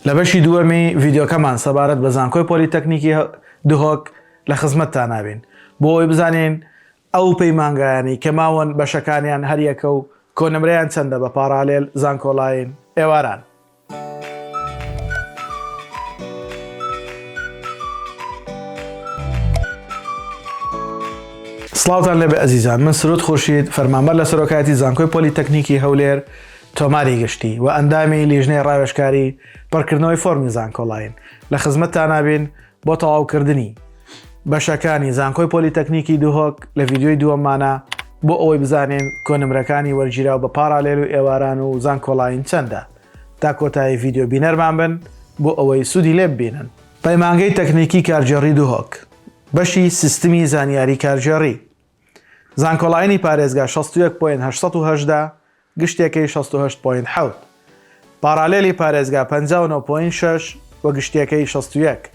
لە بەشی دووەمی ڤیدیۆکەمان سەبارەت بە زانکۆی پۆلیتەکنیکی دهۆک لە خزمەتتان نابین بۆ ئەوەی بزانین ئەو پەیمانگایانەی کە ماون بەشەکانیان هەریەکە و کۆنمرەیان چەندە بە پاڕالێل زانکۆلاین ئێواران. سڵاوتان لێبێ ئەزیزان من سرود خورشید فەرمانبەر لە سەرۆکایەتی زانکۆی پۆلیتەکنیکی هەولێر تۆماری گشتی و ئەندامی لیژنەی ڕاوێژکاری پڕکردنەوەی فۆرمی زانکۆلاین لە خزمەتتانابین بۆ تەواوکردنی بەشەکانی زانکۆی پۆلیتەکنیکی دهۆک لە ڤیدیۆی دووەممانە بۆ ئەوەی بزانین کۆنمرەکانی وەرگیراو بە پاڕالێل و ئێواران و زانکۆلاین چەندە تا کۆتایی ڤیدیۆ بینەرمان بن بۆ ئەوەی سوودی لێ ببینن. پەیمانگەی تەکنیکی کارگێڕی دهۆک، بەشی سیستمی زانیاری کارگێڕی، زانکۆلاینی پارێزگا 61 point 818، گشتیەکەی 68 point حەوت، پاڕالێلی پارێزگا 59 point شەش و گشتیەکەی 61،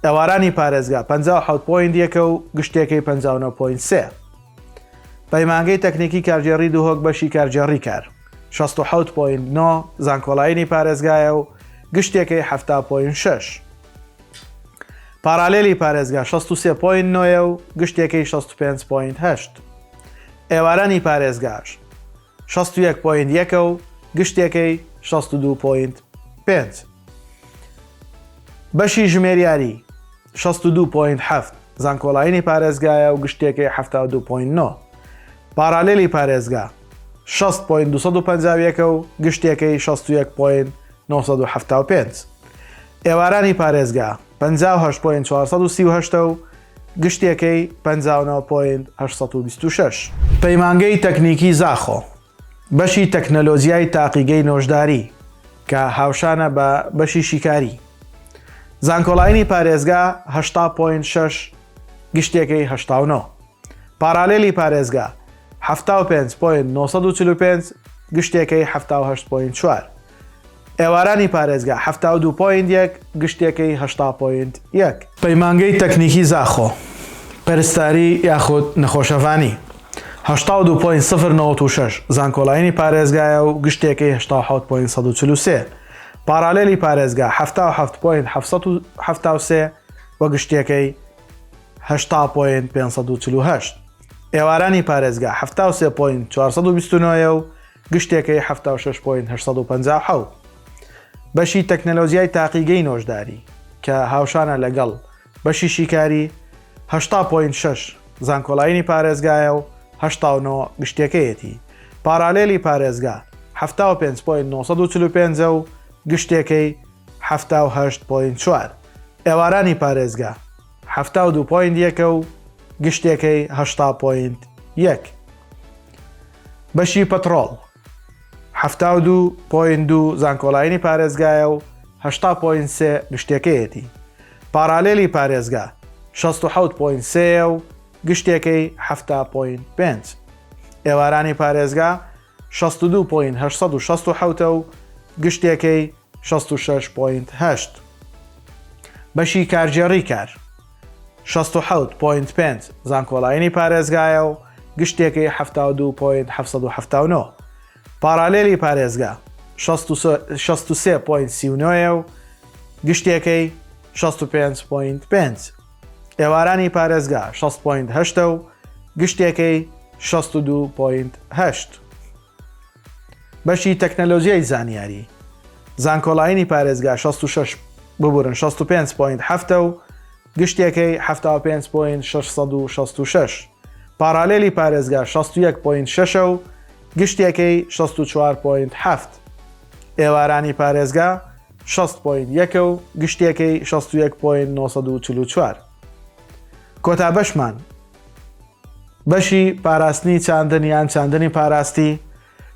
ئێوارانی پارێزگا 57 point یەکە و گشتیەکەی 59 point سێ. پەیمانگەی تەکنیکی کارگێڕی دهۆک بەشی کارگێڕی کار 67 point نۆ زانکۆلاینی پارێزگایە و گشتیەکەی 70 point شەش. پارالێلی پارێزگا 63 point نۆیە و گشتیەکەی 65 point هەشت. ئێوارانی پارێزگاش 61 point یەکە و گشتیەکەی 62 point پێنج. بەشی ژمێریاری 62 point حەفت زانکۆلاینی پارێزگایە و گشتیەکەی 72 point نۆ. پارالێلی پارێزگا 60 point 251 و گشتیەکەی 61 point 975. ئێوارانی پارێزگا 58 point 438 و گشتیەکەی 59 point 826. پەیمانگەی تەکنیکی زاخۆ بەشی تەکنەلۆجیای تاقیگەی نۆژداری کە هاوشانە بە بەشی شیکاری زانکۆلاینی پارێزگا 80 point شەش گشتیەکەی 89 پارالێلی پارێزگا 75 point 945 گشتیەکەی 78 point چوار ئێوارانی پارێزگا 72 point یەک گشتیەکەی 80 point یەک. پەیمانگەی تەکنیکی زاخۆ پەرستاری یاخود نەخۆشەڤانی 82 point سفر 96 زانکۆلاینی پارێزگایە و گشتیەکەی 87 point 143 پارالێلی پارێزگا 77 point 773 و گشتیەکەی 80 point 548 ئێوارانی پارێزگا 73 point 429 و گشتێکەی 76 point 857. بەشی تەکنەلۆجیای تاقیگەی نۆژداری کە هاوشانە لەگەڵ بەشی شیکاری 80 point شەش زانکۆلاینی پارێزگایە و 89 گشتێکەیەتی. پارالێلی پارێزگا 75 point 945 و گشتێکەی 78 point چوار. ئێوارانی پارێزگا 72 point یەکە و گشتێکەی 80 point یەک. بەشی پەتڕۆڵ 72 point دوو زانکۆلاینی پارێزگایە و 80 point سێ گشتێکەیەتی. پارالێلی پارێزگا 67 point سێیە و گشتێکەی 70 point پێنج. ئێوارانی پارێزگا 62 point 867 و گشتێکەی 66 point هەشت. بەشی کارگێڕی کار 67 point پێنج زانکۆلاینی پارێزگایە و گشتێکەی 72 point 779. پارالێلی پارێزگا 63 point 39 و گشتێکەی 65 point پێنج. ئێوارانی پارێزگا 60 point هەشتە و گشتێکەی 62 point هەشت. بەشی تەکنەلۆجیای زانیاری زانکۆلاینی پارێزگا 66 ببورن 65 point هەفتە و گشتێکەی 75 point 666 پارالێلی پارێزگا 61 point شەشە و گشتێکەی 64 point هەفت ئێوارانی پارێزگا 60 point یەکە و گشتێکەی 61 point 944 کۆتا بەشمان بەشی پاراستنی چاندن یان چاندنی پاراستی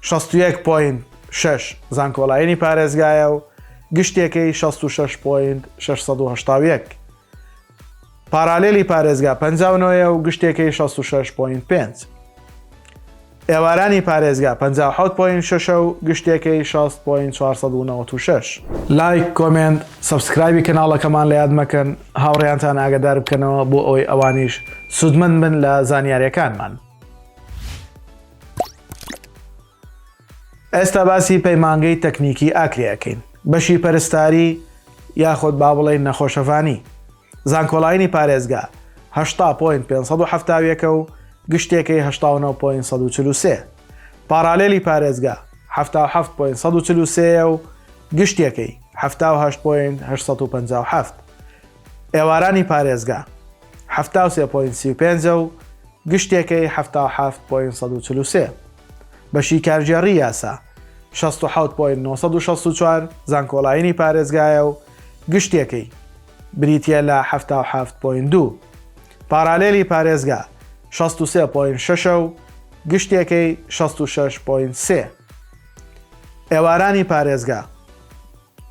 61 point شەش زانکۆلاینی پارێزگایە و گشتێکەی 66 point 681 پارالێلی پارێزگا 59 و گشتێکەی 66 point پێنج ئێوارانی پارێزگا 57 point شەشە و گشتێکەی 60 point 496. لایک comment subscribe ی کەناڵەکەمان لە یاد مەکەن هاوڕێیانتان ئاگادار بکەنەوە بۆ ئەوەی ئەوانیش سوودمەند بن لە زانیاریەکانمان. ئێستا باسی پەیمانگەی تەکنیکی ئاکرێ ئەکەین. بەشی پەرستاری یاخود با بڵێین نەخۆشەڤانی. زانکۆلاینی پارێزگا 80 point 571 و گشتێکەی 89 point 143. پاڕالێلی پارێزگا 77 point 143 و گشتێکەی 78 point 857. ئێوارانی پارێزگا 73 point 35 و گشتێکەی 77 point 143. بەشی کارگێڕی یاسا 67 point 964 زانکۆلاینی پارێزگایە و گشتێکەی بریتییە لە 77 point 2. پارالێلی پارێزگا 63 point 6 و گشتێکەی 66 point 3. ئێوارانی پارێزگا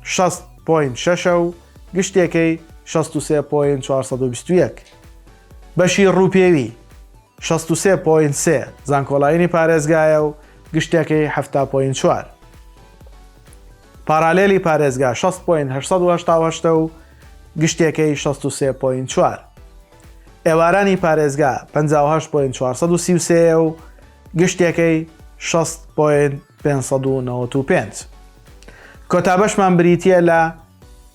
60 point 6 و گشتێکەی 63 point 421. بەشی ڕووپێوی 63 point 3 زانکۆلاینی پارێزگایە و گشتەکەی 70 point 4. پارالێلی پارێزگا 60 point 888 و گشتێکەی 63 point 4. ئێوارانی پارێزگا 58 point 433 و گشتێکەی 60 point 595. کۆتا بەشمان بریتییە لە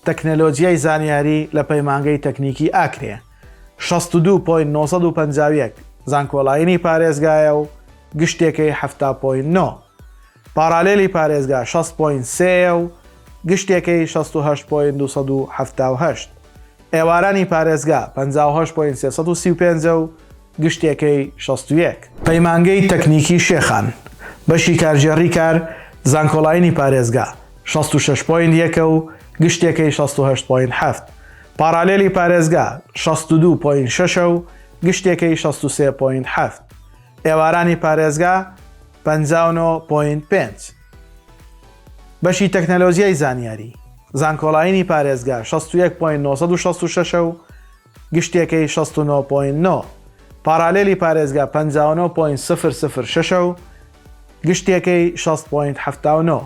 تەکنەلۆجیای زانیاری لە پەیمانگەی تەکنیکی ئاکرێ. 62 point 951 زانکۆلاینی پارێزگایە و گشتێکەی 70 point 9. پاڕالێلی پارێزگا 60 point 3 و گشتێکەی 68 point 278. ئێوارانی پارێزگا 58 point 335 و گشتێکەی 61. پەیمانگەی تەکنیکی شێخان بەشی کارگێڕی کار زانکۆلاینی پارێزگا 66 point 1 و گشتێکەی 68 point 7. پاڕالێلی پارێزگا 62 point 6 و گشتێکەی 63 point 7. ئێوارانی پارێزگا 59 point 5. بەشی تەکنەلۆجیای زانیاری زانکۆلاینی پارێزگا 61 point 966 و گشتێکەی 69 point 9. پاڕالێلی پارێزگا 59 point 006 و گشتێکەی 60 point 79.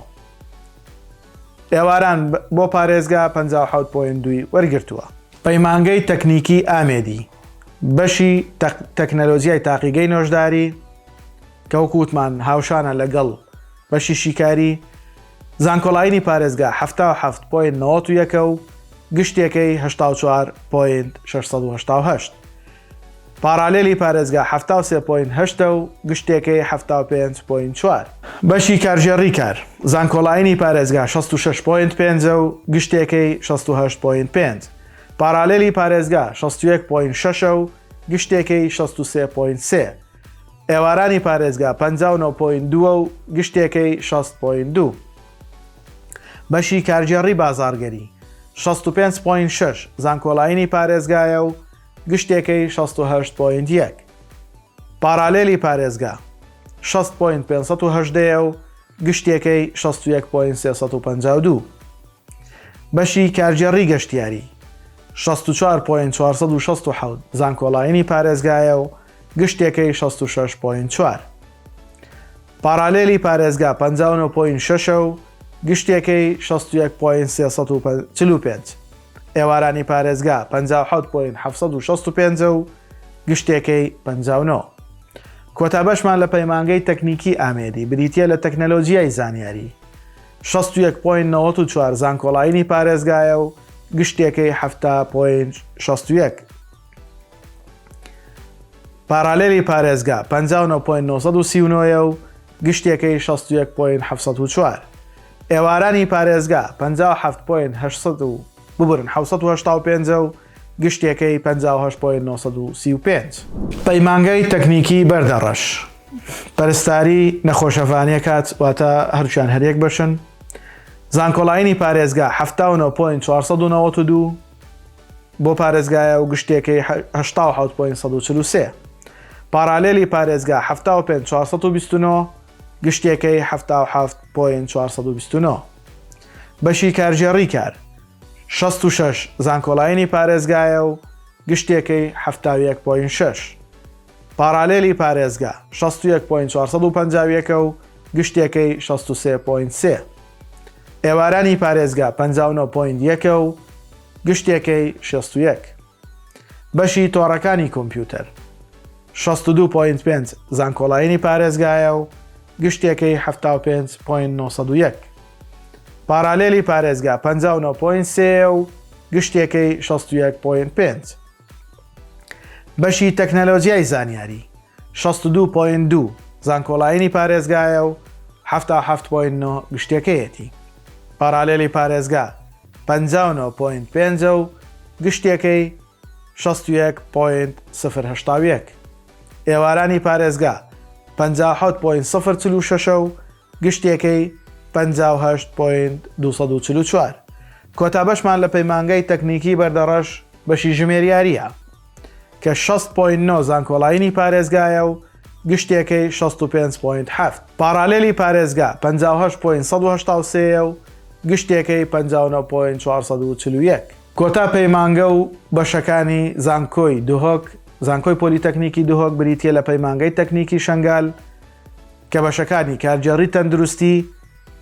ئێواران بۆ پارێزگا 57 point دووی وەرگرتووە. پەیمانگەی تەکنیکی ئامێدی بەشی تەکنەلۆجیای تاقیگەی نۆژداری کە وەکو وتمان هاوشانە لەگەڵ بەشی شیکاری زانکۆلاینی پارێزگا 77 point 91 و گشتێکەی 84 point 688. پاڕالێلی پارێزگا 73 point 8 و گشتێکەی 75 point 4. بەشی کارگێڕی کار زانکۆلاینی پارێزگا 66 point 5 و گشتێکەی 68 point 5. پاڕالێلی پارێزگا 61 point 6 و گشتێکەی 63 point 3. ئێوارانی پارێزگا 59 point 2 و گشتێکەی 60 point 2. بەشی کارگێڕی بازاڕگەری 65 point 6 زانکۆلاینی پارێزگایە و گشتێکەی 68 point 1. پاڕالێلی پارێزگا 60 point 518 و گشتێکەی 61 point 352. بەشی کارگێڕی گەشتیاری 64 point 467 زانکۆلاینی پارێزگایە و گشتێکەی 66 point 4. پاڕالێلی پارێزگا 59 point 6 و گشتێکەی 61 point 345. ئێوارانی پارێزگا 57 point 765 و گشتێکەی 59. کۆتا بەشمان لە پەیمانگەی تەکنیکی ئامێدی بریتییە لە تەکنەلۆجیای زانیاری 61 point 94 زانکۆلاینی پارێزگایە و گشتێکەی 70 point 61. پاڕالێلی پارێزگا 59 point 939 و گشتێکەی 61 point 704. ئێوارانی پارێزگا 57 point 800 و ببورن 785 و گشتێکەی 58 point 935. پەیمانگەی تەکنیکی بەردەڕەش پەرستاری نەخۆشەڤانیە کات واتە هەرچیان هەر یەک بەشن. زانکۆلاینی پارێزگا 79 point 492 بۆ پارێزگایە و گشتێکەی 87 point 143. پارالێلی پارێزگا 75 429 گشتێکەی 77 point 429. بەشی کارگێڕی کار 66 زانکۆلاینی پارێزگایە و گشتێکەی 71 point 6. پاڕالێلی پارێزگا 61 point 451 و گشتێکەی 63 point 3. ئێوارانی پارێزگا 59 point 1 و گشتێکەی 61. بەشی تۆڕەکانی کۆمپیوتەر 62 point 5 زانکۆلاینی پارێزگایە و گشتێکەی 75 point 901. پارالێلی پارێزگا 59 point سێ و گشتیەکەی 61 point پێنج. بەشی تەکنەلۆجیای زانیاری 62 point دوو زانکۆلاینی پارێزگایە و 77 point نۆ گشتیەکەیەتی. پارالێلی پارێزگا 59 point پێنجە و گشتیەکەی 61 point سفر 81. ئێوارانی پارێزگا 57 point سفر 46 و گشتیەکەی 58 point 244. کۆتا بەشمان لە پەیمانگای تەکنیکی بەردەڕەش بەشی ژمێریارییە کە 60 point 9 زانکۆلاینی پارێزگایە و گشتیەکەی 65 point 7. پاڕالێلی پارێزگا 58 point 183 و گشتیەکەی 59 point 441. کۆتا پەیمانگە و بەشەکانی زانکۆی دهۆک، زانکۆی پۆلیتەکنیکی دهۆک بریتییە لە پەیمانگەی تەکنیکی شەنگال کە بەشەکانی کارگێڕی تەندروستی،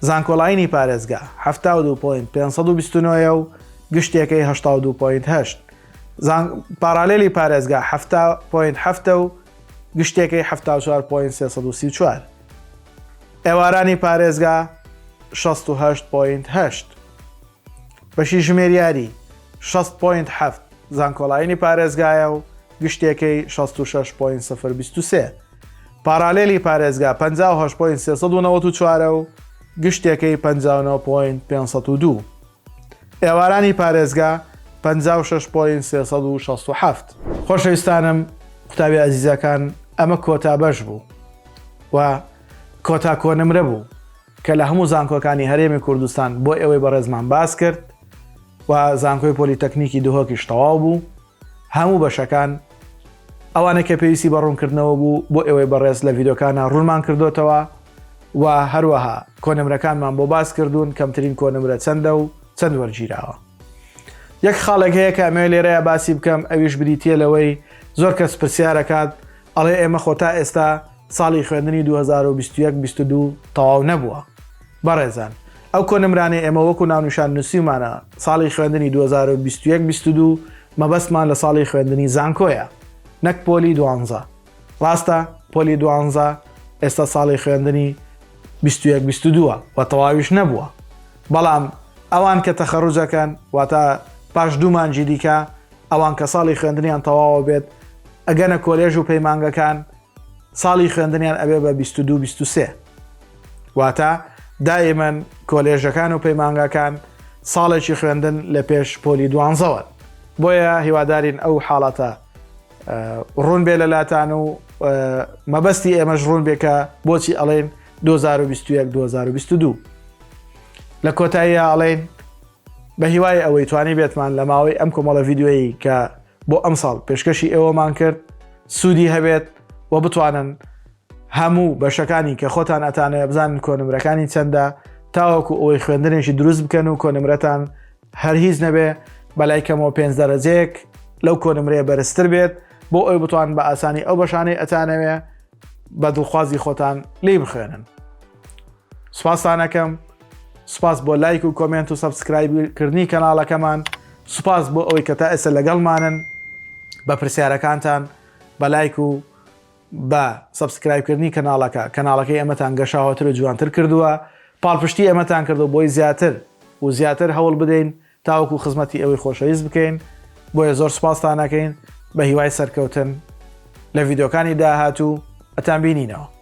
زانکۆلاینی پارێزگا 72 point 529 ە و گشتیەکەی 82 point 8. پاڕالێلی پارێزگا 70 point 7 و گشتیەکەی 74 point 334. ئێوارانی پارێزگا 68 point 8. بەشی ژمێریاری 60 point 7 زانکۆلاینی پارێزگایە و گشتیەکەی 66 point 023. پاڕالێلی پارێزگا 58 point 394 و گشتیەکەی 59 point 502. ئێوارانی پارێزگا 56 point 367. خۆشەویستانم قوتابی ئازیزەکان ئەمە کۆتا بەش بوو و کۆتا کۆنمرە بوو کە لە هەموو زانکۆکانی هەرێمی کوردستان بۆ ئێوەی بەڕێزمان باس کرد و زانکۆی پۆلیتەکنیکی دهۆکیش تەواو بوو هەموو بەشەکان ئەوانەی کە پێویستی بە ڕوونکردنەوە بوو بۆ ئێوەی بەڕێز لە ڤیدۆکانە ڕوونمان کردوتەوە و هەروەها کۆنمرەکانمان بۆ باس کردوون کەمترین کۆنمرە چەندە و چەند وەرگیراوە یەک خاڵێک هەیە کە ئەمەوێ لێرەیە باسی بکەم ئەویش بریتە لەوەی زۆر کەس پرسیارەکات ئەڵێ ئێمە خۆ تا ئێستا ساڵی خوێندنی 2021 22 تەواو نەبووە بەڕێزان ئەو کۆنمرانەی ئێمە وەکو ناونیشان نووسیومانە ساڵی خوێندنی 2021 22 مەبەستمان لە ساڵی خوێندنی زانکۆیە نەک پۆلی دوانزە ڕاستە پۆلی دوانزە ئێستا ساڵی خوێندنی 21 22 و تەواویش نەبووە بەڵام ئەوان کە تەخەڕوجەکەن واتە پاش دوو مانگی دیکە ئەوان کە ساڵی خوێندنیان تەواوە بێت ئەگەنە کۆلێژ و پەیمانگەکان ساڵی خوێندنیان ئەبێ بە 22 23 واتە دائیمەن کۆلێژەکان و پەیمانگاکان ساڵێکی خوێندن لە پێش پۆلی دوانزەوەن بۆیە هیوادارین ئەو حاڵەتە ڕوون بێ لە لاتان و مەبەستی ئێمەش ڕوون بێ کە بۆچی ئەڵێن 2021 2022 لە کۆتاییە ئەڵێن بە هیوای ئەوەی توانی بێتمان لە ماوەی ئەم کۆمەڵە ڤیدیۆیی کە بۆ ئەمساڵ پێشکەشی ئێوەمان کرد سوودی هەبێت و بتوانن هەموو بەشەکانی کە خۆتان ئەتانەوێ بزانن کۆنمرەکانی چەندە تاوەکو ئەوەی خوێندنێکی دروست بکەن و کۆنمرەتان هەر هیچ نەبێ بەلای کەمەوە پێنج دەرەجەیەک لەو کۆنمرەیە بەرزتر بێت بۆ ئەوی بتوان بە ئاسانی ئەو بەشانەی ئەتانەوێ بە دڵخوازی خۆتان لی بخوێنن. سوپاستان ئەکەم سوپاس بۆ لایک و comment و subscribe کردنی کەناڵەکەمان سوپاس بۆ ئەوەی کە تا ئێستا لەگەڵمانن بە پرسیارەکانتان بە لایک و بە subscribe کردنی کەناڵەکە کەناڵەکەی ئەمەتان گەشاوەتر و جوانتر کردووە پاڵپشتی ئەمەتان کردو بۆی زیاتر و زیاتر هەوڵ بدەین تاوەکو خزمەتی ئەوەی خۆشەویست بکەین بۆیە زۆر سوپاستان ئەکەین بە هیوای سەرکەوتن لە ڤیدۆکانی داهاتوو ئەتان بینینەوە.